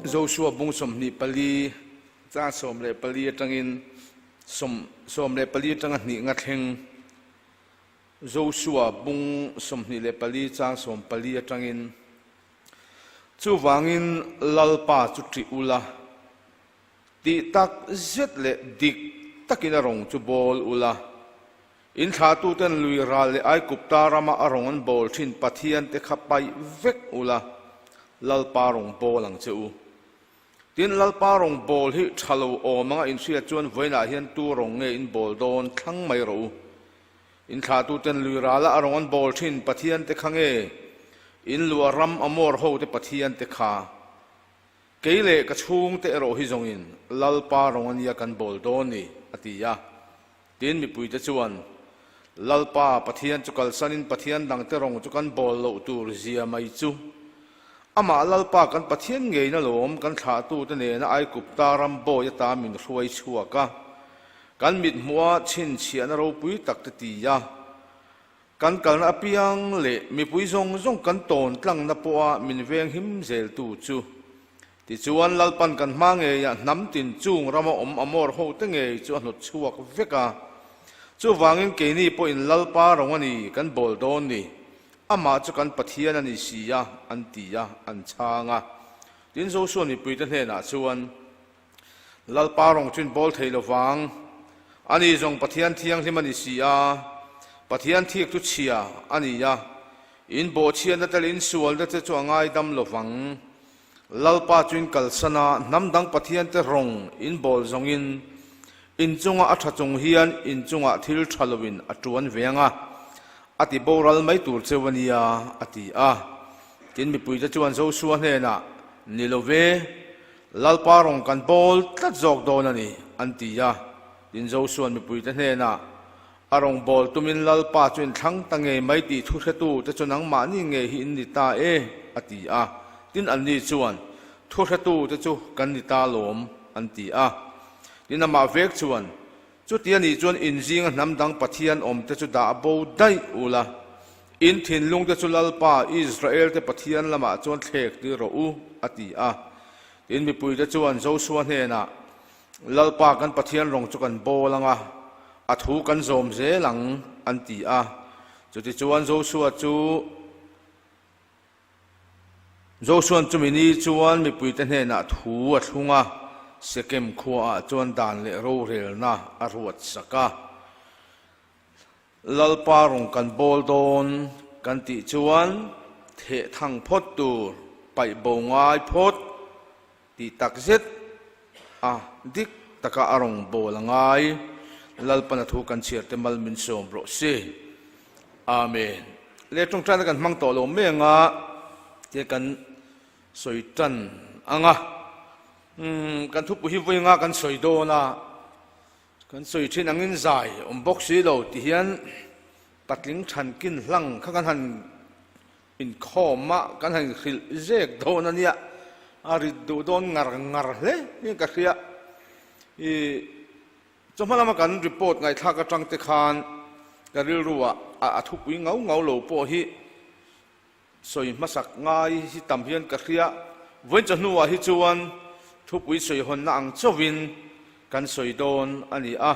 Joshua bung 24 chang 14 atangin 14 atanga hnih nga thleng Joshua bung 24 chang 14 atangin Chuvangin Lalpa chu ṭih ula, tih tak zet leh dik takin a rawng chu bawl ula. In thlahtuten lui ral leh Aigupta rama a rawng an bawl ṭhin Pathiante kha paih vek ula, Lalpa rawng bawl ang che u. Tin, Lalpa rawng bawl hi ṭha lo awm anga inhriat chuan vawiinah hian tu rawng nge in bawl dawn thlang mai rawh u. In thlahtuten lui rala a rawng an bawl thin Pathiante kha nge? In luah ram Amor hote Pathiante kha? Kei leh ka chhungte erawh hi zawngin Lalpa rawng a nia kan bawl dawn ni, a ti a. Tin, mipuite chuan, Lalpa Pathian chu kalsanin Pathian dangte rawng chu kan bawl loh tur zia mai chu. Amah Lalpa kan Pathian ngeina lawm kan thlahtute nena Aigupta ram bawi ata min hruai chhuak a. Kan mithmuha chhinchhiahna ropui tak te ti a, kan kalna apiang leh mipui zawng zawng kan tawn tlangna pawha min veng him zeltu chu. Tichuan, Lalpan kan hma ngeiah hnam tin chung rama awm Amor hote ngei chu a hnawt chhuak vek a. Chuvangin keini pawhin Lalpa rawng a ni kan bawl dawn ni, amah chu kan Pathian a ni si a, an ti a, an chhang a. Tin, Joshua mipuite hnenah chuan, Lalpa rawng chu in bawl thei lo vang. Ani zawng Pathian thianghlim a ni si a, Pathian thik chu chhia a ni a, in bawhchhiatna te leh in sualna te chu a ngaidam lo vang. Lalpa chu in kalsan a, hnam dang Pathian te rawng in bawl zawngin in chunga a tha chung hian in chungah thil tha loin a tuan ve ang a, a ti boral mai tur cheu a nia, a ti a. Tin, mipuite chuan Joshua hnenah, Ni lo ve, Lalpa rawng kan bawl tlat zawk dawn a ni, an ti a. Tin, Josua'n mipuite hnenah, A rawng bawl tumin Lalpa chu inthlang ta ngei mai tih thu hretute chu nangmahni ngei hi in ni ta e, a ti a. Tin, anni chuan, Thu hretute chu kan ni ta lawm, an ti a. Tin, amah vek chuan, Chuti a nih chuan in zinga hnam dang Pathian awmte chu dah bo daih u la, in thinlungte chu Lalpa, Israelte Pathian lamah chuan thlek tir rawh u, a ti a. Tin, mipuite chuan Joshua hnenah, Lalpa kan Pathian rawng chu kan bawl ang a, a thu kan zawm zel ang, an ti a. Chutichuan Joshua chu Josua'n chumi ni chuan mipuite hnenah thu a thlung a, Sekem khuaah chuan dan leh rorelna a ruat sak a. Lalpa rawng kan bawl dawn kan tih chuan theh thang phawt tur, paih bo ngai phawt tih tak zet a, dik taka a rawng bawl a ngai. Lalpana thu kan chhiar te mal min sawm rawh si. Amen. Le tawngtaina kan hmang tawh lo mai anga tia kan sawi tan anga. Umm kan thupui hi vawi anga kan sawi dawn a, kan sawi thin angin zai awm bawk si lo ti hian patling thankin hlang kha kan han inkhawm a, kan han hrilh zek dawn a nia, a rit duh dawn ngar ngar hle hian ka hria. I Chawhma lama kan report ngaihthlak atang te khan ka rilru ah a thupui ngau ngau lo pawh hi sawi hmasak ngai hi tam hian ka hria. Vawiin chawhnu ah hi chuan thupui sawi hawnna ang chauhin kan sawi dawn a ni a.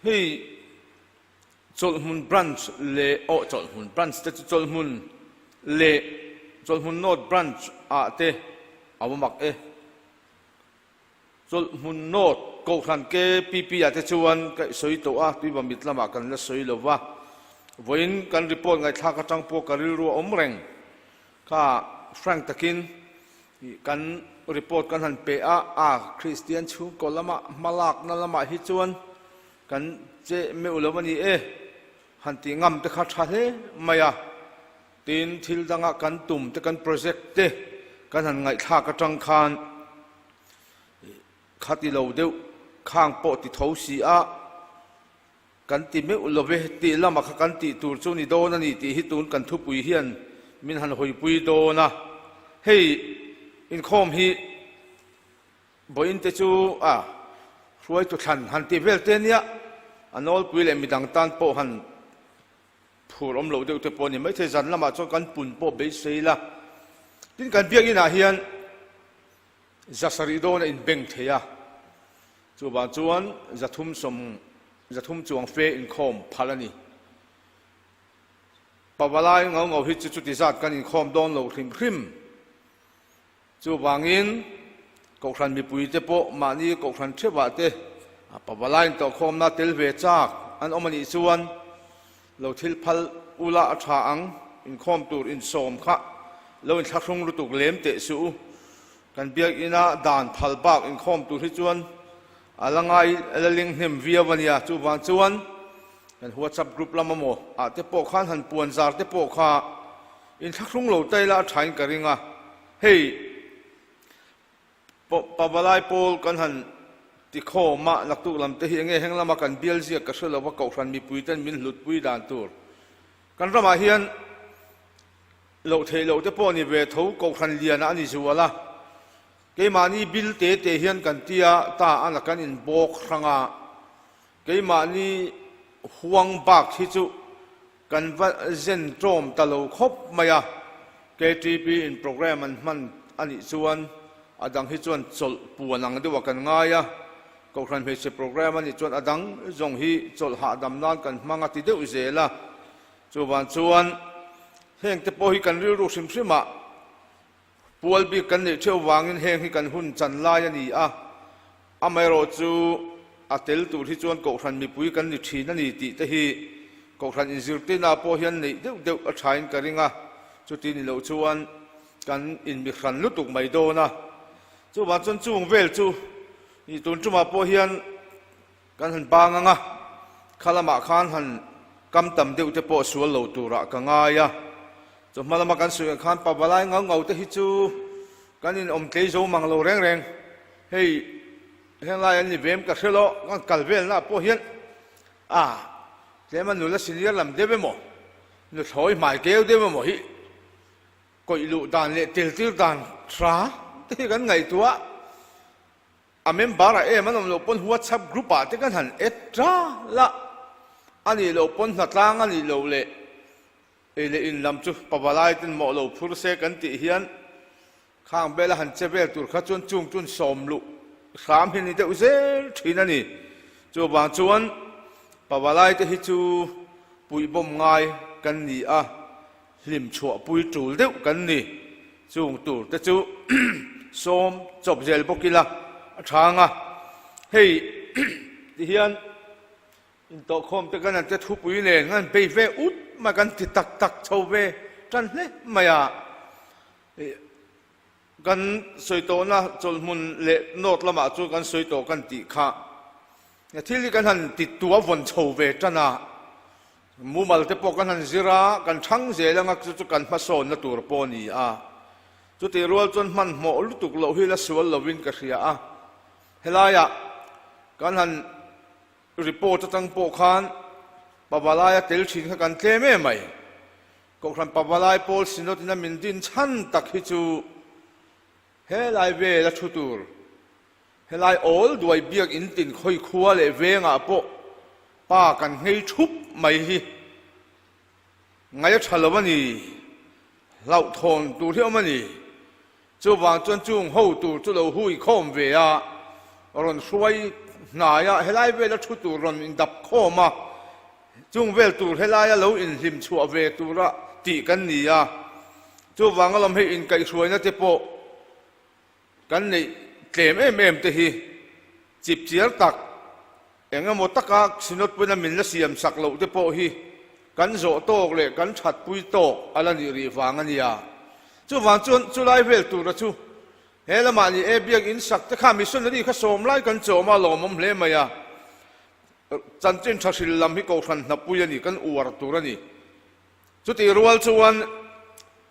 Hei Chawlhhmun Branch leh aw Chawlhhmun Branch te chu Chawlhhmun leh Chawlhhmun North Branch ah te a awm mak e. Chawlhhmun North Kohhran KPP ah te chuan ka sawi tawh a, tuiva mit lamah kan la sawi lo va. Vawiin kan report ngaihthlak atang pawh ka rilru a awm reng. Kha frank takin kan report kan han pe a, a Kristian chhungkaw lama hmalakna lamah hi chuan kan che meuh lo a ni e, han tih ngam te kha tha hle mai a. Tin, thil danga kan tum te, kan project te kan han ngaihthlak atang khan Khati lo deuh khang pawh ti tho si a, kan ti meuh lo ve tih lama kha kan tih tur chu ni dawn a ni tih hi tun kan thupui hian min han hawipui dawn a. Hei inkhawm hi vawiin te chu a hruaitu thlan han tih vel te nia, a nawlpui leh midang tan pawh han phur awm loh deuh te pawh a ni maithei, zan lamah chuan kan pun pawh beisei la. Tin kan biakinah hian. 7 dawn a inbeng thei a, chuvang chuan 300 sawm 300 chuang fe inkhawm phal a ni. Pavalai ngau ngau hi chu chuti zat kan inkhawm dawn lo hrim hrim. Chuvangin Kohhran mipuite pawh mahni Kohhran theuhah te pavalai intawhkhawmna tel ve chak an awm a nih chuan lo thil phal ula a tha ang, inkhawm tur insawm kha lo inthlahrung lutuk lem teh suh u. Kan biakina dan phal bak inkhawm tur hi chuan a la ngai a la ling hnem viau a nia. Chuvang chuan kan WhatsApp group lam amaw ah te pawh khan han puan zar te pawh kha Inthlahrung lo ta ila a thain ka ring a, hei Pavalai pawl kan han ti khawm a, naktuk lam te hi enge heng lama kan bial ziak ka hre lo va, Kohhran mipui ten min hlutpui dan tur kan ramah hian loh theih loh te pawh ni ve tho Kohhran lianah a ni zual a, keimahni bil te te hian kan tia ta a la kan inbawk hrang a, keimahni huang bak hi chu Kan va zen ṭawm ta lo khawp mai a, KTP in programme an hman a nih chuan a dang hi chuan chawlh puan ang deuhah kan ngai a, Kohhran hmeichhe programme a nih chuan a dang zawng hi chawlh hahdam nan kan hmang a ti deuh zel a, chuvang chuan heng te pawh hi kan rilru hrim hrimah Pual bik kan neih theuh vangin heng hi kan hun chan lai a ni a, amaherawhchu a tel tur hi chuan Kohhran mipui kan ni thin a ni tih te hi Kohhran inzirtirnaah pawh hian neih deuh deuh a thain ka ring a, chuti ni loh chuan kan inmihran lutuk mai dawn a. Chuvang chuan chung vel chu ih tun tumah pawh hian kan han bang ang a, kha lamah khan han kam tam deuh te pawh sual lo turah ka ngai a. Chawhma lama kan sawi ang khan pavalai ngau ngau te hi chu kan inawm tlei zo mang lo reng reng. Hei henglai an ni vem ka hre lo, kan kal velnaah pawh hian a tlema nula senior lam deuh emaw, nuthlawi hmai keu deuh emaw hi kawih luh dan leh teltir dan tha te hi kan ngaihtuah. A member ah em an awm loh pawn WhatsApp group ah te kan han add ṭal a, a nih loh pawn hnatlang a nih loh leh ei leh in lam chu pavalai ten mawh lo phur se kan tih hian khang bela han che vel tur kha chuan chung chun sawm luh hram hi a ni deuh zel thin a ni. Chuvang chuan pavalai te hi chu puihbawm ngai kan ni a. Hlim chhuahpui tul deuh kan ni. Chung tur te chu sawm chawp zel bawk ila a chhang a. Hei ti hian intawhkhawm te kan an te thupui nen kan bei ve ut mai kan ti tak tak chho ve tan hle mai a. Kan sawi tawhna chawlhmun leh north lamah chuan kan sawi tawh kan tih kha thil hi kan han ti tua vawn chho ve tan a, mumal te pawh kan han zir a, kan thang zel anga chu chu kan hmasawnna tur pawh a ni a. Chutih rual chuan hmanhmawh lutuk loh hi la sual lovin ka hria a, helaiah kan han report atang pawh khan Pavalaia tel thin kha kan tlem em mai. Kohhran Pavalai Pawl Synod ina min din chhan tak hi chu helai vela thu tur, helai awl duai biak in tin khawi khua leh vengah pawh pa kan nghei thup mai hi ngaih a tha lo a ni, hlauhthawn tur hi awm a ni. Chuvang chuan chung ho tur chu lo hui khawm ve a, rawn hruai hnai a, helai vela thu tur rawn indap khawm a, chung vel tur helaia lo inhlim chhuah ve tura tih kan ni a. Chuvang alawm hei inkaihhruaina te pawh kan neih tlem em em te hi chipchiar tak Eng emaw taka Synod pawhin a min la siam sak loh te pawh hi kan zawh tawk leh kan thatpui tawk a la nih rih vang a nia. Chuvang chuan chulai vel tura chu he lamah ni e biak in sak te kha missionary kha sawm lai kan chawm a lawmawm hle mai a. Chanchin tha hril lam hi Kohhran hnapui a ni, kan uar tur a ni. Chutih rual chuan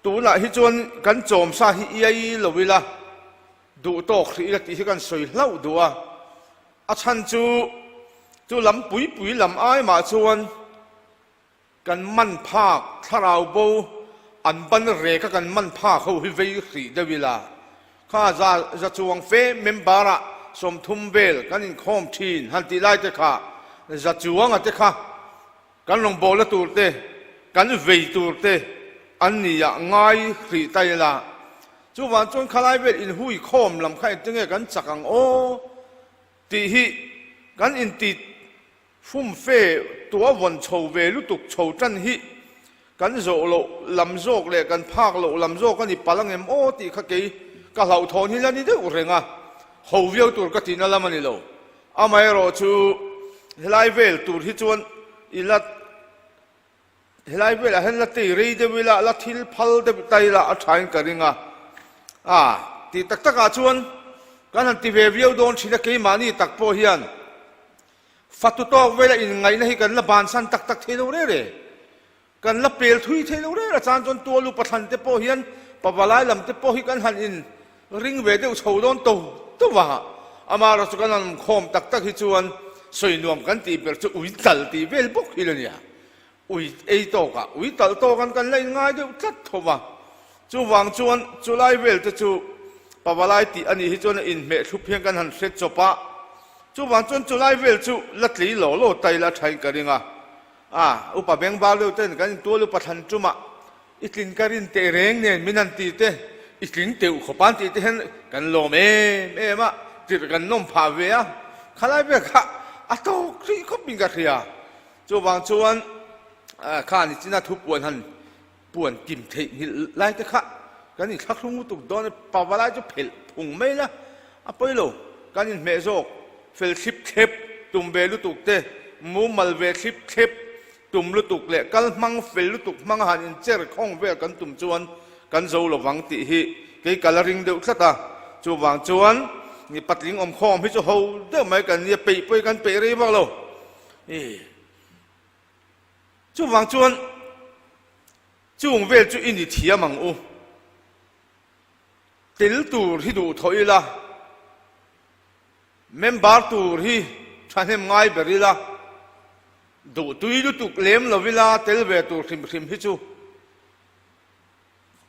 tunah hi chuan kan chawm sa hi iai lo ila, duh tawk hrih ila tih hi kan sawi hlauh duh a. A chhan chu, chu lam pui pui lam ai mah chuan kan man phak thlarau bo an ban rek a kan man phak ho hi vei hrih deuh ila, kha za za chuang fe member ah 30 vel kan inkhawm thin han tih lai te kha za chuanga te kha kan rawngbawlna tur te kan vei tur te an ni ah ngai hrih ta ila. Chuvang chuan khalai vel inhui khawm lam kha engtinge kan chak ang aw tih hi kan inti Fumfe tua vawn chho ve lutuk chho tan hi kan zawh loh lam zawk leh kan phak loh lam zawk a ni palh angem aw tih kha kei ka hlauhthawn hi la ni deuh reng a, ho viau tur ka tihna lam a ni lo. Amaherawhchu helai vel tur hi chuan i la Helai velah hian la tei rei deuh ila, la thil phal deuh ta ila a thain ka ring a. A, tih tak takah chuan kan han ti ve viau dawn thin a, keimahni tak pawh hian fatu tawk vela inngaihna hi kan la bansan tak tak thei lo reng reng. Kan la pel thui thei lo reng a chan chuan tualu pathlan te pawh hian pavalai lam te pawh hi kan han in ring ve deuh chho dawn to to va. Amaherawhchu chu kan han khawm tak tak hi chuan sawi nuam kan tih ber chu ui tal tih vel bawk hi la nia. Ui ei tawkah ui talh tawk an kan la inngai deuh tlat tho va. Chuvang chuan chulai vel te chu pavalai tih a nih hi chuan a inhmeh thlup hian kan han hre chawp a. Chuvang chuan chulai vel chu la tlei law law ta ila thain ka ring a. A, upa bengvar deuh ten kan intual upa thlan tumah i tlin ka rin teh reng nen min han ti te, i tling teuh khawp an tih te hian kan lawm em em a, tirh kan nawm phah ve a. Khalai vel kha a tawk hrih khawp in ka hria. Chuvang chuan kha nichina thu puan han puan kim theih nghilh lai te kha kan inthlahrung lutuk dawn a, pava lai chu phelh phung mai la a pawi lo, kan inhmeh zawk fel thlip thlep tum ve lutuk te, mumal ve thlip thlep tum lutuk leh kal hmang fel lutuk hmanga han incher khawng vel kan tum chuan kan zo lovang tih hi kei ka la ring deuh tlat a, chuvang chuan patling awmkhawm hi chu ho deuh mai kan nia, peih pawh hi kan peih rei vak lo. I. Chuvang chuan chung vel chu i ni thiam ang u. Tel tur hi duh thawh ila, member tur hi thahnem ngai ber ila, duh tui lutuk lem lo ila tel ve tur hrim hrim hi chu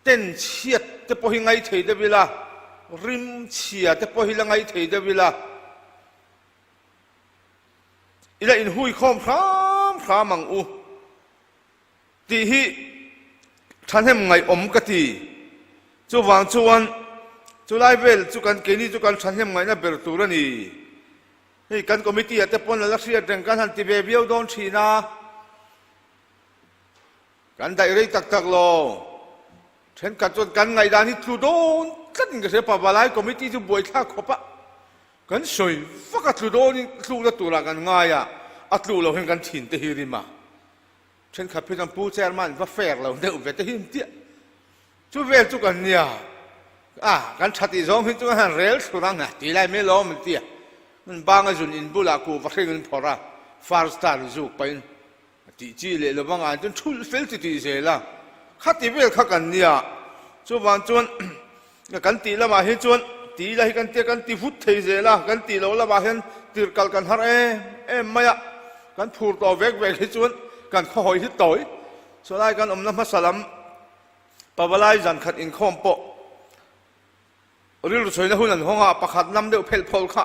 ten chhiat te pawh hi ngai thei deuh ila, rim chhia te pawh hi la ngai thei deuh ila. Ila inhui khawm hram hram ang u tih hi thahnem ngaihawm ka ti. Chuvang chuan chulai vel chu kan keini chu kan thahnem ngaihna ber tur a ni. Hei kan committee ah te pawn la la hriat reng kan han ti ve viau dawn thin a. Kan daih rei tak tak lo. Thenkhat chuan kan ngaihdan hi tlu dawn tlatin ka hria Pavalai committee chu buaithlak khawp a. Kan sawi vak a tlu dawnin tlukna turah kan ngai a, a tlu lo hian kan thin te hi rim a. Thenkhat phei chuan Pu Chairman va fair lo deuh ve te hi an tia. Chu vel chu kan nia a, kan tha tih zawng hi chu kan han rel thlur ang a ti lai mai lawm an tia. Hmun banga zun in bulah kuhva hring an phawrh a, first star zuk pahin A tih chi leh lo vangah chuan thulh fel chi tih zel a, khati vel kha kan nia. Chuvang chuan kan tih lamah hi chuan ti ila hi kan tia kan ti vut thei zel a, kan tih loh lamah hian tirh kal kan har em em mai a, kan phur tawh vek vek hi chuan kan khawhawi hi tawi. Chulai kan awmna hmasa lam Pavalai zan khat inkhawm pawh Rilru chhuaina hun an hawng a, pakhat nam deuh phelh phawlh kha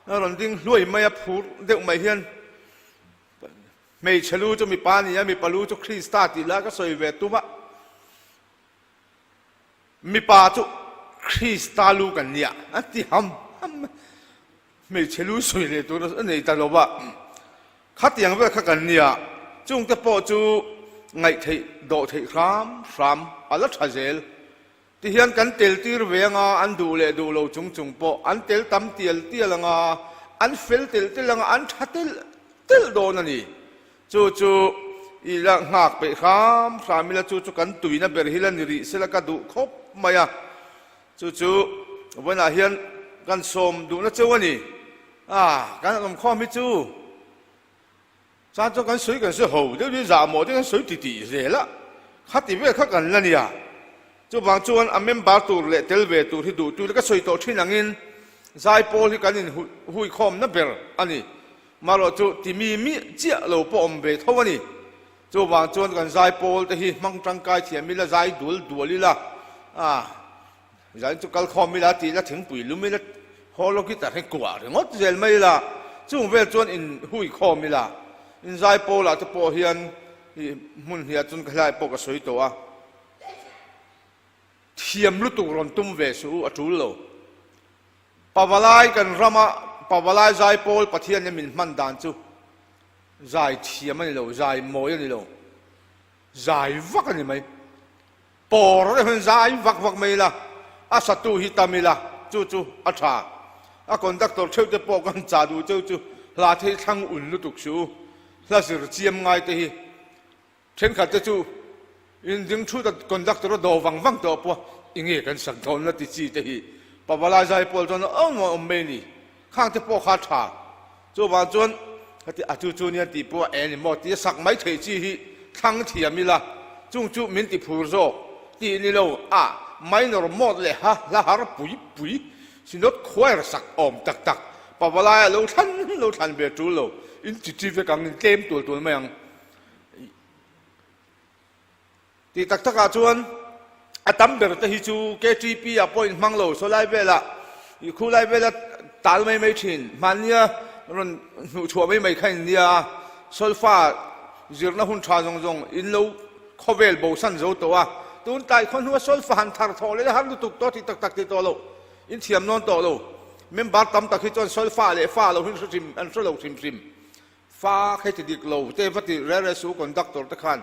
a rawn ding hluai mai a, phur deuh mai hian hmeichhe lu chu mipa a ni a, mipa lu chu Krista tih lai ka sawi ve tum a, mipa chu Krista lu kan nia a ti ham ham mai, hmeichhe lu sawi leh tur a nei ta lo va, khatiang vel kha kan nia, chungte pawh chu ngaihtheih dawh theih hram hram a la tha zel. Tihian kan tel tir ve anga an duh leh duh lo chung chung pawh an tel tam tial tial anga an fel telh telh anga an tha telh telh dawn a ni. Chu chu i la nghak peih hram hram ila chu chu kan tuina ber hi la ni rih sela ka duh khawp mai a. Chu chu vawiinah hian kan sawm duhna cheu a ni. Ah kan awmkhawm hi chu. Chuan chuan kan sawi kan sawi ho deuh deuh zah mawh te kan sawi ti tih zel a, khati vel kha kan la nia. Chuvang chuan a member tur leh tel ve tur hi duh tu ka sawi tawh thin angin zaipawl hi kan in huikhawmna ber a ni. Marawh chu ti mi mi chiah lo pawh awm ve tho a ni. Chuvang chuan kan zaipawl te hi hmang tangkai thiam ila zai dual dual ila a. Zan chu kal khawm ila tih ila thingpui lum ila haw lawk i ta hre kuah ringawt zel mai ila chung vel chuan in hui khawm ila in zai pawl ah te pawh hian i hmun hniah chuan ka hlai pawh ka sawi tawh a. Thiam lutuk rawn tum ve suh u, a tul lo. Pavalai kan rama Pavalai zaipawl Pathian in min hman dan chu zai thiam a ni lo, zai mawi a ni lo, zai vak a ni mai. Pawr deuh hian zai vak vak mai ila, a satu hi tam ila, chu chu a tha. A conductor theuh te pawh kan chah duh cheu chu hla thei thlang un lutuk suh u, hla zir chiam ngai te hi Thenkhat te chu in ding thut a conductor a daw vang vang tawh pawh i nge kan sak dawn la ti chi te hi Pavalai zai pawl chuan awm a awm mai ni. Khang te pawh kha tha. Chuvang chuan heti a chu chu nia tih pawh a eng emaw tia sak mai theih chi hi thlang thiam ila chung chu min ti phur zawk tih ni lo a minor mode leh ha hla har pui pui Synod choir sak awm tak tak Pavalai a lo thlan lo thlan ve tul lo in chi chi vek ang in tlem tul tul mai ang. Tih tak takah chuan a tam ber te hi chu KTP ah pawh inhmang lo, saw lai velah ih khu lai vela tal mai mai thin, hmannia rawn hnuh chhuah mai mai kha in nia a, solfa zirna hun tha zawng zawng in lo khawvel bosan zo tawh a, tun tlai khaw hnua solfa han thar thawh leh har lutuk tawh tih tak tak ti tawh lo, in thiam nawn tawh lo, member tam tak hi chuan solfa leh fa lo hi an hre hrim an hre lo hrim hrim. Fa khe ti dik lo te va ti rel rel suh conductor te khan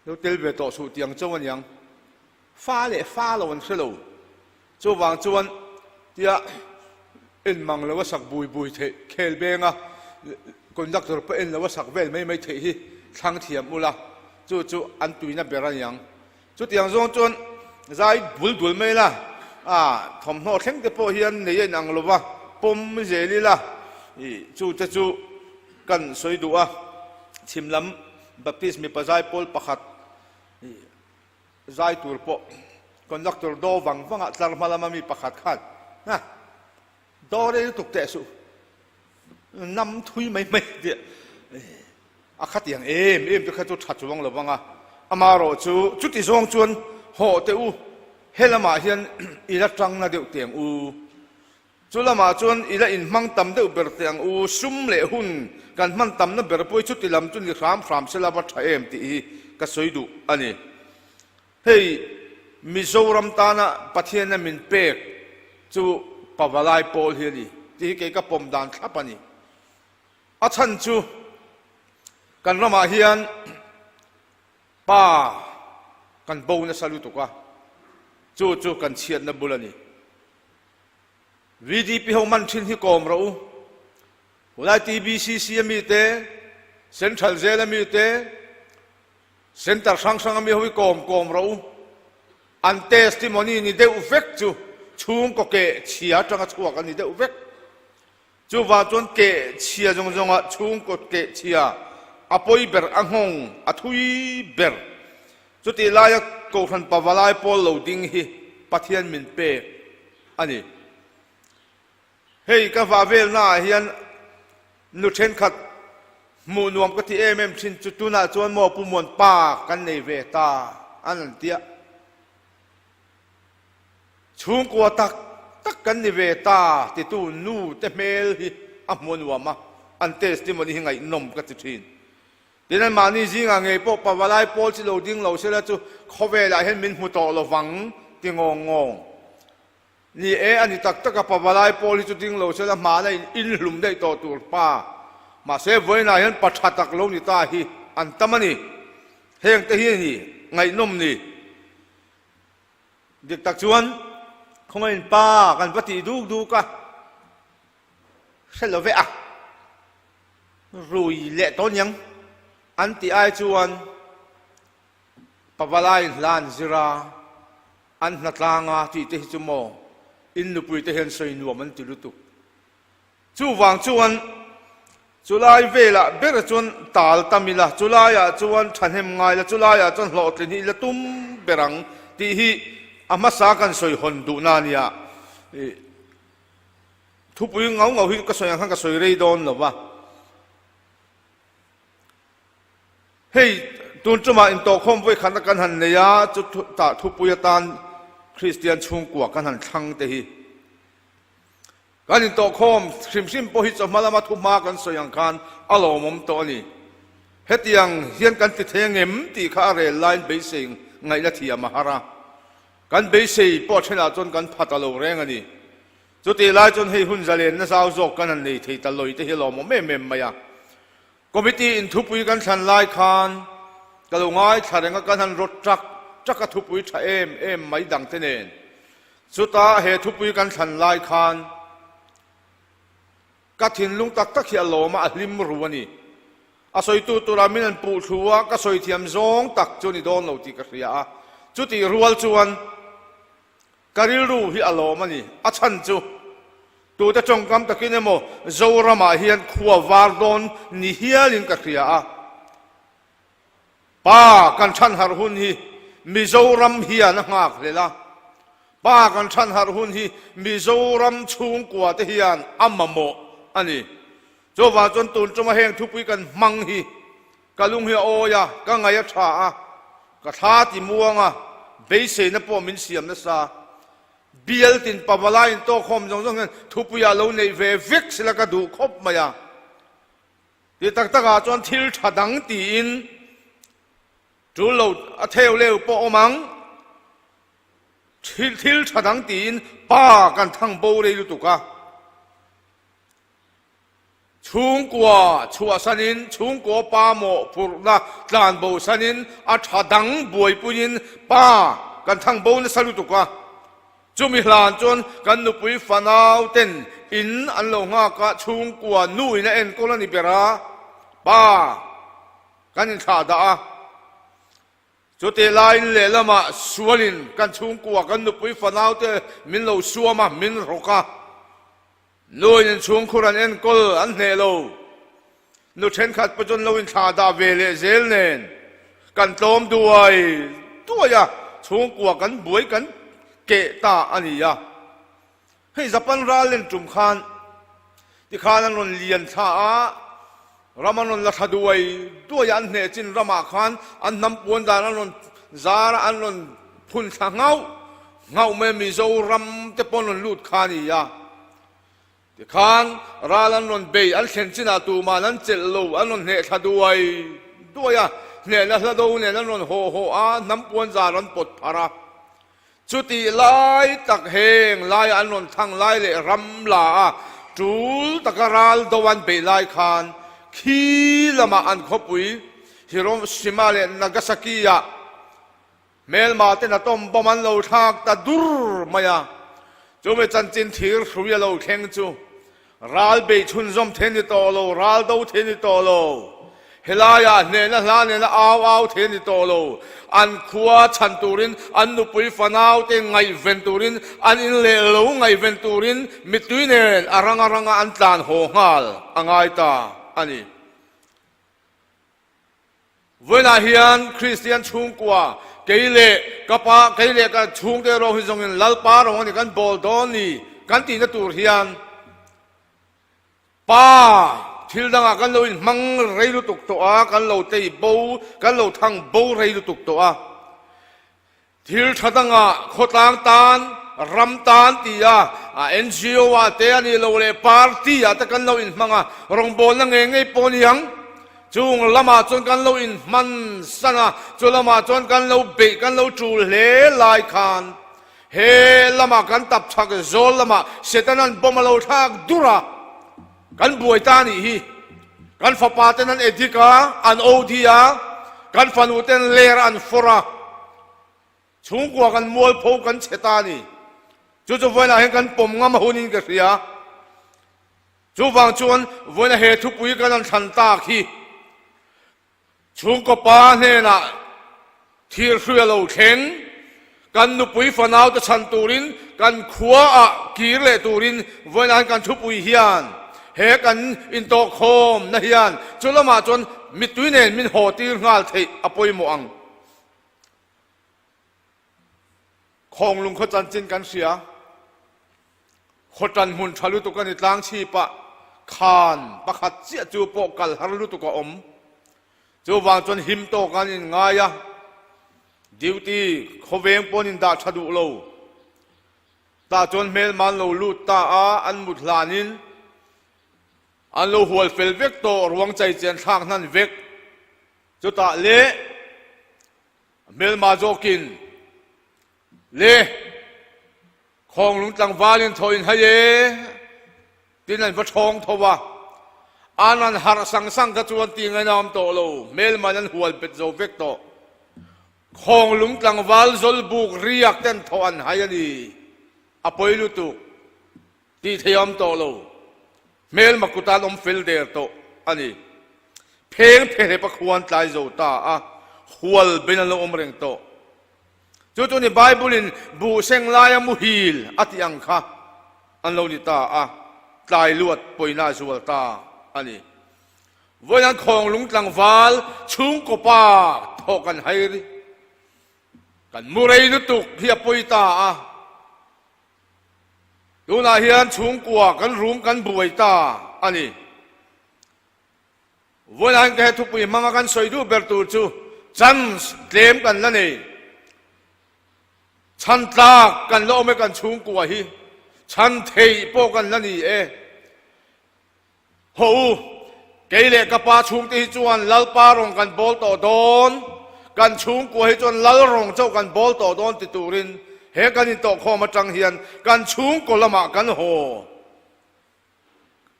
lo tel ve tawh suh tiang chauh aniang. Fa leh fa lo an hre lo. Chuvang chuan tia en mang lo a sak bui bui theih khel benga conductor pawh en lo a sak vel mai mai theih hi thlang thiam ula chu chu an tuina ber aniang. Chutiang zawng chuan zai bul dul mai la, a thawmhnaw thleng te pawh hian nei a inang lo va, pawm zel ila ih chu te chu kan sawi duh a. Chhim lam Baptist mipa zai pawl pakhat ih zai tur pawh conductor daw vang vangah tlar hma lama mi pakhat khan ha daw rei lutuk teh suh Nam thui mai mai tih a khatiang em em te kha chu tha chuang lo vang a, amarawh chu chuti zawng chuan hawh teh u, he lamah hian i la tang na deuh teh ang u, chu lamah chuan i la inhmang tam deuh ber teh ang u, sum leh hun kan hman tamna ber pawh hi chuti lam chu ni hram hram se la va tha em tih hi ka sawi duh a ni. Hei Mizoram tana Pathianna min pek chu Pavalai pawl hi a ni tih hi kei ka pawm dan thlap a ni. A chhan chu kan ramah hian pa kan bo nasa lutuk a, chu chu kan chhiatna bul a ni. VDP ho man thin hi kawm rawh u. Tunlai TBCC a mite, Central Jail a mite, Centre hrang hrang ami ho hi kawm kawm rawh u. An testimony ni deuh vek chu chhungkaw keh chhia atanga chhuak a ni deuh vek. Chuvang chuan keh chhia zawng zawngah chhungkaw keh chhia a pawi ber a nghawng a thui ber. Chutih laia Kohhran Pavalai pawl lo ding hi Pathian min pek a ni. Hei ka vah velnaah hian nu thenkhat hmuh nuam ka ti em em thin chu tunah chuan maw Pu Muan pa kan nei ve ta an an tia. Chhungkua tak tak kan ni ve ta titu nu te hmel hi a hmuh nuam a, an testimony hi ngaihnawm ka ti thin. Tin, anmahni zingah ngei pawh Pavalai pawl chi lo ding lo sela chu khawvelah hian min hmu tawh lovang ti ngawng ngawng. Ni e, a ni tak tak a, Pavalai pawl hi chu ding lo sela hmana in inhlum daih tawh tur pa. Mahse, vawiinah hian pa tha tak lo ni ta hi an tam a ni. Heng te hi a ni ngaihnawm ni. Dik tak chuan khawngaihin pa kan va tih duk duk a, hre lo ve a, rui leh tawh niang an tih ai chuan Pavalai hla an zir a, an hnatlang a tih te hi chu maw in nupui te hian sawi nuam an ti lutuk. Chuvang chuan chulai velah ber chuan tal tam ila, chulaiah chuan thahnem ngai la, chulaiah chuan hlawhtlin hi ila tum ber ang tih hi a hmasa kan sawi hawn duhna a nia. Thupui ngau ngau hi ka sawi ang khan ka sawi rei dawn lo va. Hei, tun tumah intawhkhawm vawikhatna kan han nei a, chu tah thupui atan Kristian chhungkua kan han thlang te hi. Kan intawhkhawm hrim hrim pawh hi chawhma lama thuhma kan sawi ang khan a lawmawm tawh a ni. Hetiang hian kan ti thei angem tih kha a rel laiin beisei ngaihna thiam a har a. Kan beisei pawh thenah chuan kan pha ta lo reng a ni. Chutih lai chuan hei hun zalenna zau zawk kan han nei thei ta lawih te hi lawmawm em em mai a. Committee in thupui kan thlan lai khan ka lo ngaithla reng a, kan han rawt ṭak ṭak a thupui ṭha em em mai dang te nen. Chutah he thupui kan thlan lai khan ka thinlung tak tak hi a lawm a, a hlim ru a ni. A sawitu tura min an puh thlu a, ka sawi thiam zawng tak chu ni dawn lo tih ka hria a. Chutih rual chuan ka rilru hi a lawm a ni. A chhan chu tute tawngkam takin emaw Zoramah hian khua var dawn ni hialin ka hria a. Pa kan chhan harh hun hi Mizoram hian a nghak hlel a. Pa kan chhan harh hun hi Mizoram chhungkua te hian a mamawh a ni. Chuvang chuan tun tuma heng thupui kan hmang hi ka lung hi a awi a, ka ngaih a tha a, ka thla ti muang a, beiseina pawh min siam nasa. Bial tin pavalai in tawkkhawm zawng zawng hian thupuiah lo neih ve vek sela ka duh khawp mai a. Ti tak takah chuan thil tha dang tiin tul lo a theu leu pawh awm ang. Thil tha dang tiin pa kan thang bo rei lutuk a. Chhungkua chhuahsanin, chhungkaw pa mawhphurhna tlan bosanin, a tha dang buaipuiin pa kan thang bo nasa lutuk a. Chumi hlan chuan kan nupui fanau ten in an lo nghak a, chhungkua nu in a enkawl a ni ber a, pa kan inthlah dah a. Chutih laiin lehlamah sualin kan chhungkua, kan nupui fanau te min lo suam a, min rawk a. Nuin inchhungkhur an enkawl an hneh lo. Nu thenkhat pawh chuan lo inthlah dah ve leh zel nen kan tlawm duai duai a, chhungkua kan buai kan keh ta a ni a. Hei Japan ral len tum khan tikhan an rawn lian thla a, ram an rawn la thla duai duai a, an hneh chin ramah khan an hnam puan dan an rawn zar a, an rawn phun thla nghauh nghauh mai a, Mizoram te pawh an rawn lut kha a ni a. Tikhan ral an rawn bei, an thlen chinah tuman an chelh lo, an rawn hneh thla duai duai a, hnehna hla do nen an rawn haw haw a, hnam puan zar an pawt pharh a. Chutih lai tak heng laia an rawn thang lai leh ram la a tul taka ral do an beih lai khan khi lamah an khawpui Hiroshima leh Nagasaki-ah hmelma ten atom bomb an lo thlak ta dur mai a. Chumi chanchin thir hrui a lo thleng chu Ral bei chhunzawm thei ni tawh lo, ral do thei ni tawh lo. Helaiah hnehna hla nena au au thei ni tawh lo. An khua chhan turin, an nupui fanaute ngaihven turin, an in leh lo ngaihven turin mittui nen a ranga ranga an tlan haw nghal a ngai ta a ni. Vawiinah hian Kristian chhungkua, kei leh ka pa, kei leh ka chhungte erawh hi zawngin Lalpa rawng a ni kan bawl dawn ni kan tihna tur hian Pa thil dangah kan lo inhmang rei lutuk tawh a, kan lo tei bo, kan lo thang bo rei lutuk tawh a. Thil tha dangah khawtlang tan, ram tan tia NGO ah te a nih loh leh party ah te kan lo inhmang a, rawngbawlna ngei ngei pawh a ni ang. Chung lamah chuan kan lo inhman san a, chu lamah chuan kan lo beih, kan lo tul hle lai khan he lamah kan tap chhak zawl lamah Setana'n bomb a lo thlak dur a, kan buai ta a nih hi. Kan fapa ten an edik a, an OD a, kan fanu ten ler an fawrh a, chhungkua kan mualpho kan chhe ta a ni. Chu chu vawiinah hian kan pawm ngam a hunin ka hria. Chuvang chuan vawiina he thupui kan han thlan tak hi Chhungkaw pa hnenah thirhrui a lo thleng, kan nupui fanaute chhan turin kan khuaah kir leh turin vawiinah hian kan thupui hian he kan intawhkhawmna hian chu lamah chuan mittui nen min haw tir nghal theih a pawimawh ang. Khawnglung khaw chanchin kan hria. Khaw tan hmun tha lutuk a ni tlang chhipah khan pakhat chiah chu pawh kal har lutuk a awm. Chuvang chuan him tawk an inngai a, duty khawveng pawh an indah tha duh lo. Tah chuan hmelma an lo lut ta a, an mut hlanin an lo hual fel vek tawh, ruang chai chian thlak hnan vek. Chutah leh hmelma zawkin. Le Khawnglung tlangvalin thaw in hai e tin an va ṭhawng tho a, an an harh sang sang kha chuan ti ngaina awm tawh lo, hmelman an hual bet zo vek tawh. Khawnglung tlangval zawlbuk riak ten thaw an hai a ni, a pawi lutuk, tih thei a awm tawh lo, hmelma kuta an awm fel der tawh a ni. Pheng phehlep a khuan tlai zo ta a, hual ben an lo awm reng tawh. Chu chu ni Bible-in buh seng laia muhil a tih ang kha an lo ni ta a, tlai luat pawina a zual ta a ni. Vawiin Khawnglung tlangval chhungkaw pa thawh kan hai ri, kan mu rei lutuk hi a pawi ta a, tunah hian chhungkua kan rum kan buai ta a ni. Vawiin ka he thupui hmanga kan sawi duh ber tur chu chance tlem kan la nei. Chhan tlak kan la awm e kan chhungkua hi, chhan theih pawh kan la ni e. Haw u, kei leh ka pa chhungte hi chuan Lalpa rawng kan bawl tawh dawn, kan chhungkua hi chuan Lal rawng chauh kan bawl tawh dawn ti turin he kan intawhkhawm atang hian kan chhungkaw lamah kan haw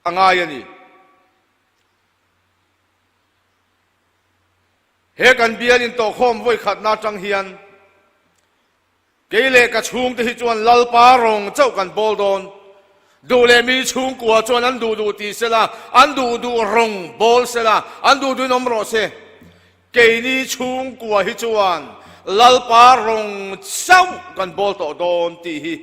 a ngai a ni. He kan bial intawhkhawm vawi khatna atang hian kei leh ka chhungte hi chuan Lalpa rawng chauh kan bawl dawn. Duh leh mi chhungkua chuan an duh duh ti sela, an duh duh rawng bawl sela, an duh duhin awm rawh se. Keini chhungkua hi chuan Lalpa rawng chauh kan bawl tawh dawn tih hi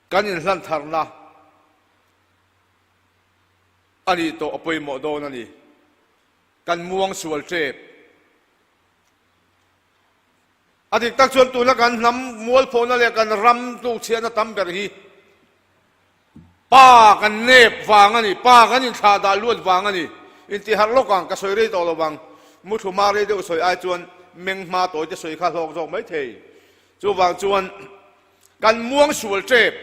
Kan inhlan tharna a nih tawh a pawimawh dawn a ni. Kan muang sual tep. A dik tak chuan tuna kan hnam mualphawhna leh kan ram tlukchhiatna tam ber hi pa kan nep vang a ni, pa kan inthlah dah luat vang a ni. Intiharh lawk ang, ka sawi rei tawh lo vang. Muthlu hma rei deuh sawi ai chuan meng hma tawi te sawi kha hlawk zawk mai thei. Chuvang chuan kan muang sual tep.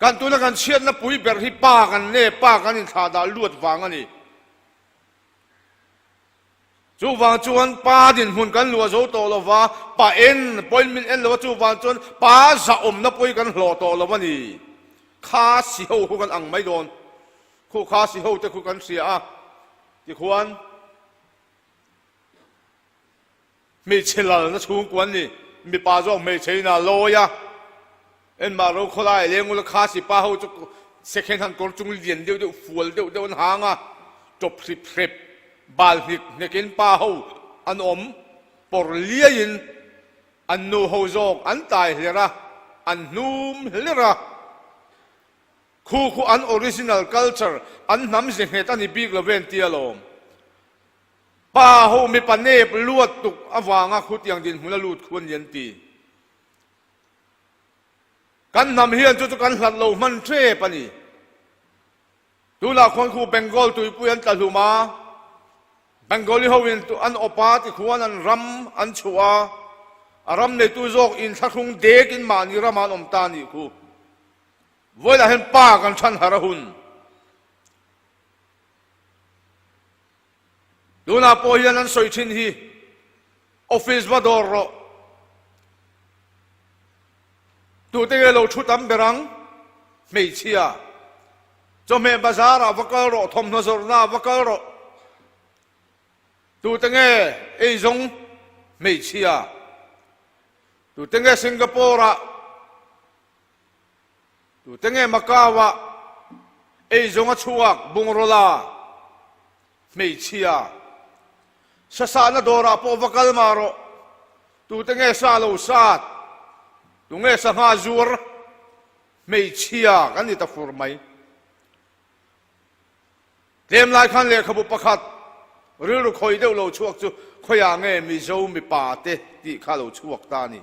Kan tuna kan chhiatna pui ber hi pa kan ne, pa kan inthlah dah luat vang a ni. Chuvang chuan pa dinhmun kan luah zo tawh lo va, pa en pawhin min en lo a, chuvang chuan pa zahawmna pawhin kan hlawh tawh lo a ni. Kha si ho khu kan ang mai dawn. Khu kha si ho te khu kan hria a, tikhuan Hmeichhe lalna chhungkua an ni. Mipa zawk hmeichhe in a lawi a, enmah ro khawlai leng ula kha sipa ho chu second hand kawr chung lian deuh deuh fual deuh deuh an hang a, tawp hrip hrep bal hnik hnek in pa ho an awm pawr liai in an nu ho zawk an tai hler a, an hnum hler a. Khu khu an original culture an hnam ze nghet a ni bik lo ven tia lawm. Pa ho mipa nep luat tuk avanga khutiang dinhmun a lut khu a ni an ti. Kan hnam hian chu chu kan hlat lo hman tep a ni. Tunah khuan khu Bengal tuipui an tla hlum a, Bengali ho in an awp a ti khuan an ram an chhuah a, a ram neitu zawk inthlahrung dek in mahni ramah an awm ta a nih khu. Vawilah hian pa kan than har a hun. Tunah pawh hian an sawi thin hi office va dawr rawh. Tute nge lo thu tam ber ang? Hmeichhia. Chawhmeh bazar ah va kal rawh, thawmhnaw zawrhna ah va kal rawh. Tute nge eizawng? Hmeichhia. Tute nge Singapore ah? Tute nge Macau-ah eizawnga chhuak bungraw la hmeichhia sasahna dawrah pawh va kal mah rawh. Tute nge sa lo sat, tunge sangha zuar hmeichhia kan ni ta fur mai. Tlem lai khan lehkhabu pakhat rilru khawi deuh lo chhuak chu khawiah nge Mizo mipa te tih kha lo chhuak ta a ni.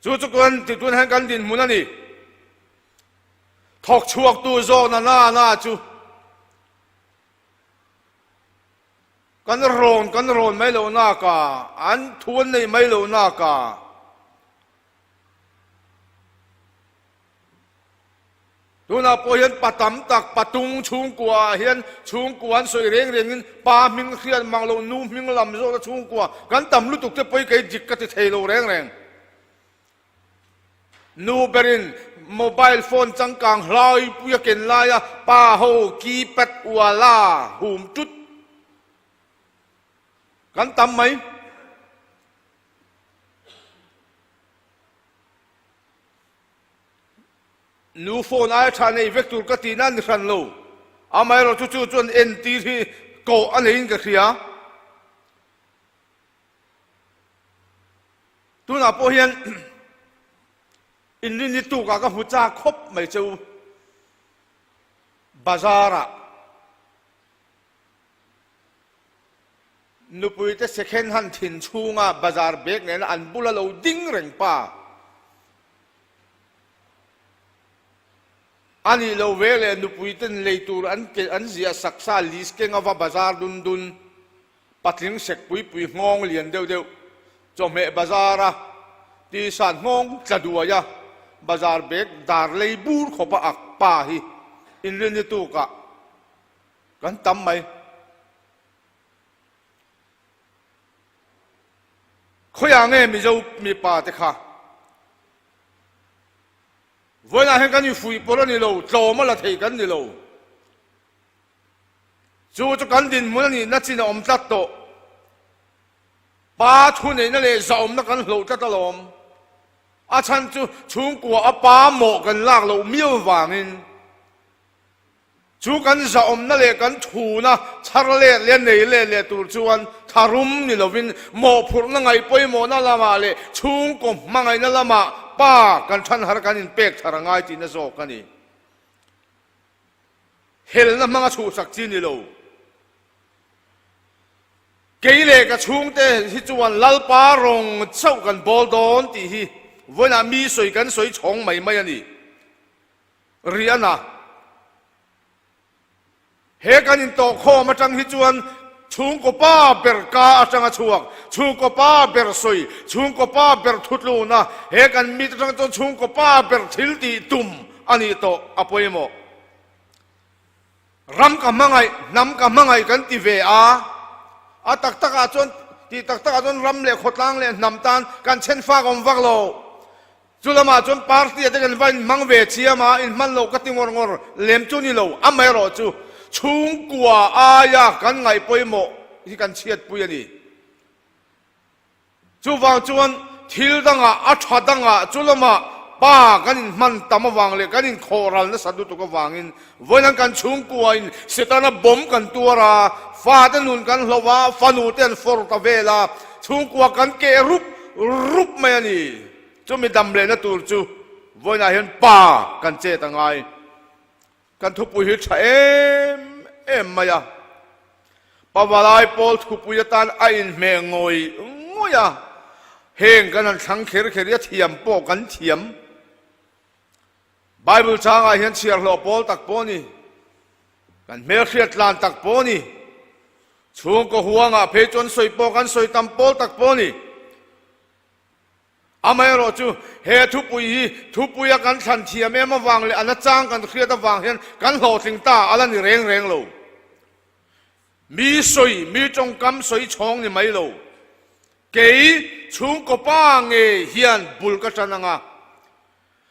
Chu chu kan ti tun hian kan dinhmun a ni. Thawk chhuaktu zawkna na na chu kan rawn kan rawn mai lo naka, an thu an nei mai lo naka. Tunah pawh hian pa tam tak, patung chhungkua ah hian chhungkua an sawi reng rengin pa hming hriat mang lo, nu hming lam zawkna chhungkua kan tam lutuk te pawh hi kei dik ka ti thei lo reng reng. Nu berin mobile phone changkang hlaipui a ken laia pa ho keypad uala hum tut kan tam mai. Nu phone aia tha nei vek tur ka tihna a ni hran lo. Amaherawhchu chu chuan entir hi koh a neiin ka hria. Tunah pawh hian inrinni tukah ka hmu chak khawp mai che u. Bazar-ah nupuite second hand thin chhunga bazar bag nena an bula lo ding reng pa a nih lo ve leh nupuiten lei tur an an ziah sak sa list keng ava bazar dun dun. Patling sek pui pui nghawng lian deuh deuh chawhmeh bazar a tihsan nghawng tla duai a, bazar bag dar lei bur khawp a ak pa hi inrinni tukah kan tam mai. Khawiah nge Mizo mipa te kha? Vawiinah hian kan infuih pawlh a ni lo, tlawm a la thei kan ni lo. Chu chu kan dinhmun a nihna chin a awm tlat tawh. Pa thuneihna leh zahawmna kan hloh tlat alawm. A chhan chu chhungkua a pa mawh kan lak loh miau vangin chu kan zahawmna leh kan thuna chhar let leh nei let leh tur chuan tharum ni lovin mawhphurhna ngaih pawimawhna lamah leh chhungkaw hmangaihna lamah pa kan thanhar kan inpek thar a ngai tihna zawk a ni. Helna hmanga chhuhsak chi ni lo. Kei leh ka chhungte hi chuan Lalpa rawng chauh kan bawl dawn tih hi vawiinah mi sawi kan sawi chhawng mai mai a ni. Riana, He kan intawhkhawm atang hi chuan chhungkaw pa ber ka atanga chhuak, chhungkaw pa ber sawi, chhungkaw pa ber thutluna, he kan mit atang chuan chhungkaw pa ber thil tih tum a nih tawh a pawimawh. Ram ka hmangaih, hnam ka hmangaih kan ti ve a, a tak takah chuan tih tak takah chuan ram leh khawtlang leh hnam tan kan chhen fak awm vak lo. Chu lamah chuan party-a te kan va inhmang ve chiam a, inhman loh ka ti ngawr ngawr lem chu ni lo, amaherawh chu chhungkua aia kan ngaih pawimawh hi kan chhiatpui a ni. Chuvang chuan thil dangah, a tha dangah chu lamah pa kan inhman tam avang leh kan inkhawh ral nasa lutuk avangin vawiin kan chhungkuain Setana bawm kan tuar a, fate nun kan hloh a, fanu te an fawr ta vel a, chhungkua kan keh rup rup mai a ni. Chumi dam lehna tur chu vawiinah hian pa kan chet a ngai. Kan thupui hi tha em em mai a, Pavalai pawl thupui atan a inhmeh ngawih ngawih a, heng kan han thlang kher kher i a thiam pawh kan thiam. Bible changah hian chhiar hlawh pawl tak pawh a ni, kan hmelhriat tlan tak pawh a ni, chhungkaw huangah phei chuan sawi pawh kan sawi tam pawl tak pawh a ni. Amaherawhchu, he thupui hi thupuia kan thlan thiam em avang leh a nachang kan hriat avang hian kan hlawhtling ta a la ni reng reng lo. Mi sawi, mi tawngkam sawi chhawng ni mai lo. Kei chhungkaw pa ngei hian bul ka tan ang a.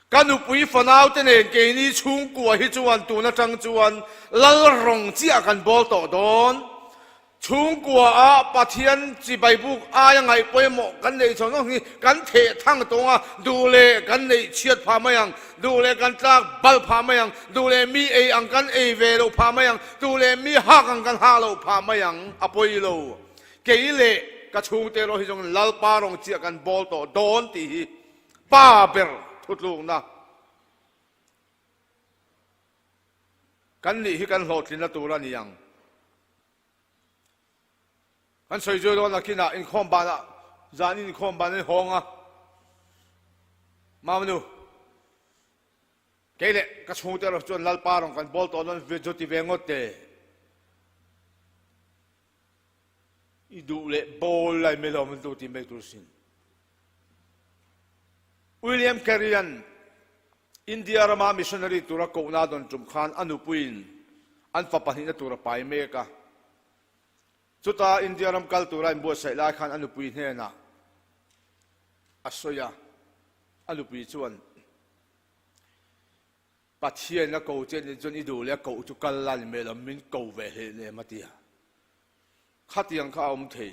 Ka nupui fanaute nen keini chhungkua hi chuan tun atang chuan lal rawng chiah kan bawl tawh dawn. Chhungkua ah Pathian chibai buk aia ngaih pawimawh kan neih chho nawk hi kan theh thang tawng a, duh leh kan neih chhiat phah mai ang, duh leh kan tlak bal phah mai ang, duh leh mi ei ang kan ei ve loh phah mai ang, duh leh mi hak ang kan hak loh phah mai ang, a pawi lo. Kei leh ka chhungte erawh hi zawng Lalpa rawng chiah kan bawl tawh dawn tih hi Pa ber thutlukna kan nih hi kan hlawhtlinna tur a ni ang. Kan sawi zui dawn nakinah inkhawm banah zan inkhawm ban an hawng a, Mamanu, kei leh ka chhungte erawh chuan Lalpa rawn kan bawl tawh dawn zu ti ve ngawt te. I duh leh bawl lai mai lo an duh ti mai tur sin. William Carey-a'n. India rama missionary tura kohna dawn tum khan a nupuiin an fa pahnihna tur a pai mek a. Chuta India ram kal tura inbuatsaih lai khan a nupui hnenah a sawi a, a nupui chuan, Pathian a ko che nih chuan i duh leh a koh chu kal la ni mai lo, min ko ve hleh nem a ti a. Khatiang kha a awm thei.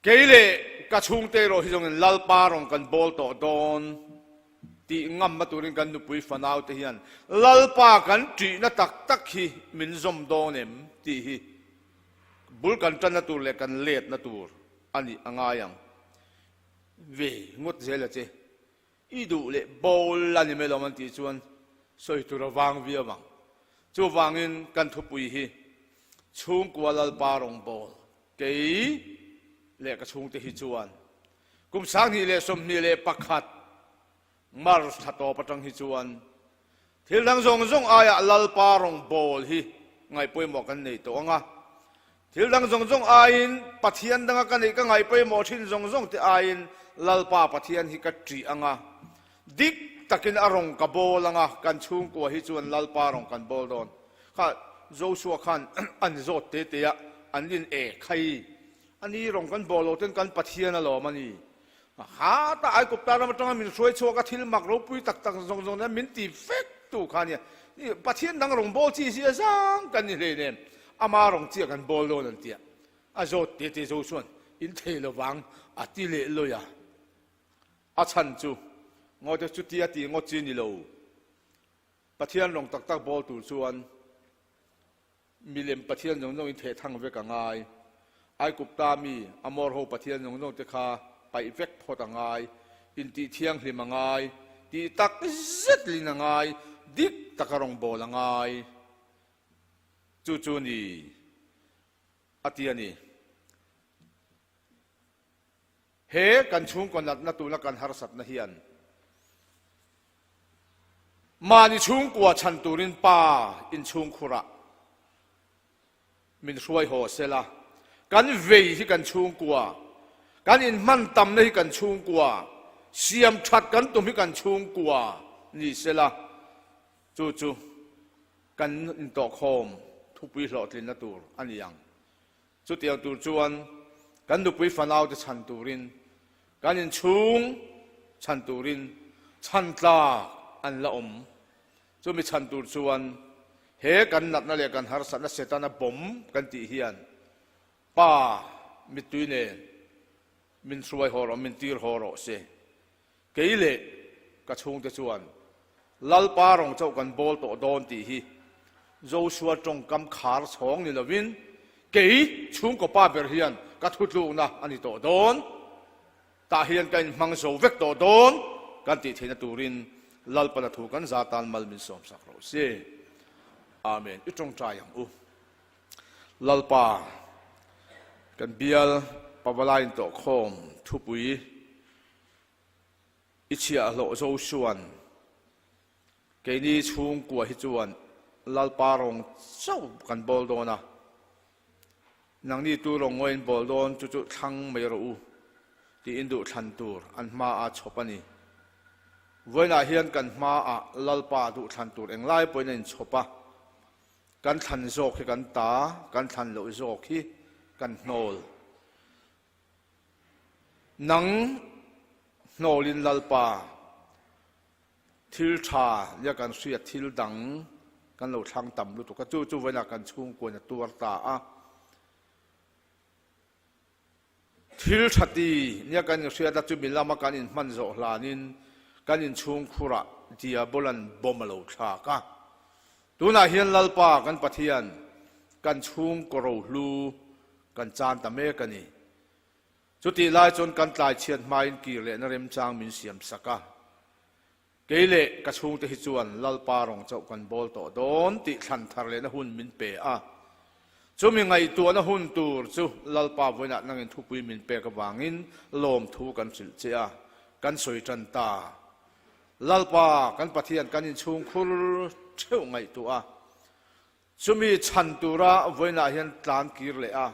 Kei leh ka chhungte erawh hi zawngin Lalpa rawn kan bawl tawh dawn tih ngamna turin kan nupui fanaute hian Lalpa kan ṭihna tak tak hi min zawm dawn em tih hi bul kan ṭanna tur leh kan letna tur a nih a ngai ang ve ngawt zel a che. I duh leh bawl a ni mai lo an tih chuan sawi tur a vang viau ang. Chuvangin kan thupui hi chhungkua Lalpa rawngbâwl kei leh ka chhungte hi chuan kum 2021 March thla tawp atang hi chuan Thil dang zawng zawng aiah Lalpa rawngbâwl hi ngaih pawimawh kan nei tawh ang a. Thil dang zawng zawng aiin Pathian danga ka neih ka ngaih pawimawh thin zawng zawng te aiin Lalpa Pathian hi ka ṭih ang a. Dik takin a rawng ka bâwl ang a, kan chhungkua hi chuan Lalpa rawng kan bâwl dawn. Kha Joshua khan an zawt te te a, an rin e khai. Ani rawng kan bâwl lo ten kan Pathian alawm a ni. Ha ta Aigupta ram atanga min hruai chhuak a thil mak ropui tak tak zawng zawng nen min ti vek tu kha nia. Pathian dang rawng bawl chi zia zang kan ni hlei nen ama rawng chiah kan bawl dawn an tia. A zawt te te zo chuan in thei lovang a ti leh lawi a. A chhan chu ngawte chutia ti ngawt chi ni lo. Pathian rawng tak tak bawl tur chuan Milem pathian zawng zawngin theh thang vek a ngai. Aigupta mi, Amor ho pathian zawng zawng te kha paih vek phawt a ngai. Intih thianghlim a ngai. Tih tak zet lin a ngai. Dik taka rawngbâwl a ngai. Chu chu ni a ti a ni. He kan chhungkaw natna tuna kan harsatna hian mahni chhungkua chhan turin pa inchhungkhurah min hruai haw sela, kan vei hi kan chhungkua, kan inhman tamna hi kan chhungkua, siam that kan tum hi kan chhungkua ni sela, chu chu kan intawhkhawm thupui hlawhtlinna tur a ni ang. Chutiang tur chuan kan nupui fanaute chhan turin, kan inchhung chhan turin chhan tlak an la awm. Chumi chhan tur chuan he kan natna leh kan harsatna Setana bawm kan tih hian Pa mittui nen min hruai haw rawh, min tir haw rawh se. Kei leh ka chhungte chuan Lalpa rawng chauh kan bawl tawh dawn tih hi Joshua tawngkam khar chhawng ni lovin kei chhungkaw pa ber hian ka thutlukna a ni tawh dawn, tah hian ka inhmang zo vek tawh dawn kan tih theihna turin Lalpana thu kan za tan mal min sawmsak rawh se. Amen. I tawngtai ang u. Lalpa, kan bial Pavalai intawhkhawm thupui I chhiahhlawh Josua'n, Keini chhungkua hi chuan Lalpa rawng chauh kan bawl dawn a, nangni tu rawng ngawi in bawl dawn chu chu thlang mai rawh u, tiin duhthlan tur an hmaah chhawp a ni. Vawiinah hian kan hmaah Lalpa duhthlan tur englai pawhin a inchhawp a, kan thlan zawk hi kan ta, kan thlan loh zawk hi kan hnawl. Nang hnawlin Lalpa, thil tha nia kan hriat thil dang kan lo thlang tam lutuk a, chu chu vawiinah kan chhungkuain a tuar ta a. Thil tha ti nia kan inhriat a, chumi lama kan inhman zawh hlanin kan inchhungkhurah Diabolan bomb a lo thlak a. Tunah hian Lalpa kan Pathian, kan chhungkaw rohlu kan chan ta mek a ni. Chutih lai chuan kan tlai chhiat hmain kir lehna remchang min siam sak a. Kei leh ka chhungte hi chuan Lalpa rawng chauh kan bawl tawh dawn tih thlan thar lehna hun min pe a. Chumi ngaihtuahna hun tur chu Lalpa vawiinah nangin thupui min pek avangin lawmthu kan hrilh che a, kan sawi tan ta. Lalpa kan Pathian kan inchhungkhur theuh ngaihtuah a. Chumi chhan tura vawiinah hian tlan kir leh a,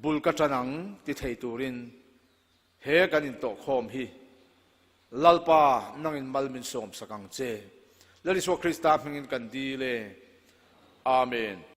bul ka tan ang ti thei turin he kan intawhkhawm hi. Lalpa, nangin mal min sawmsak ang che. Lal Isua Krista hmingin kan dil e. Amen.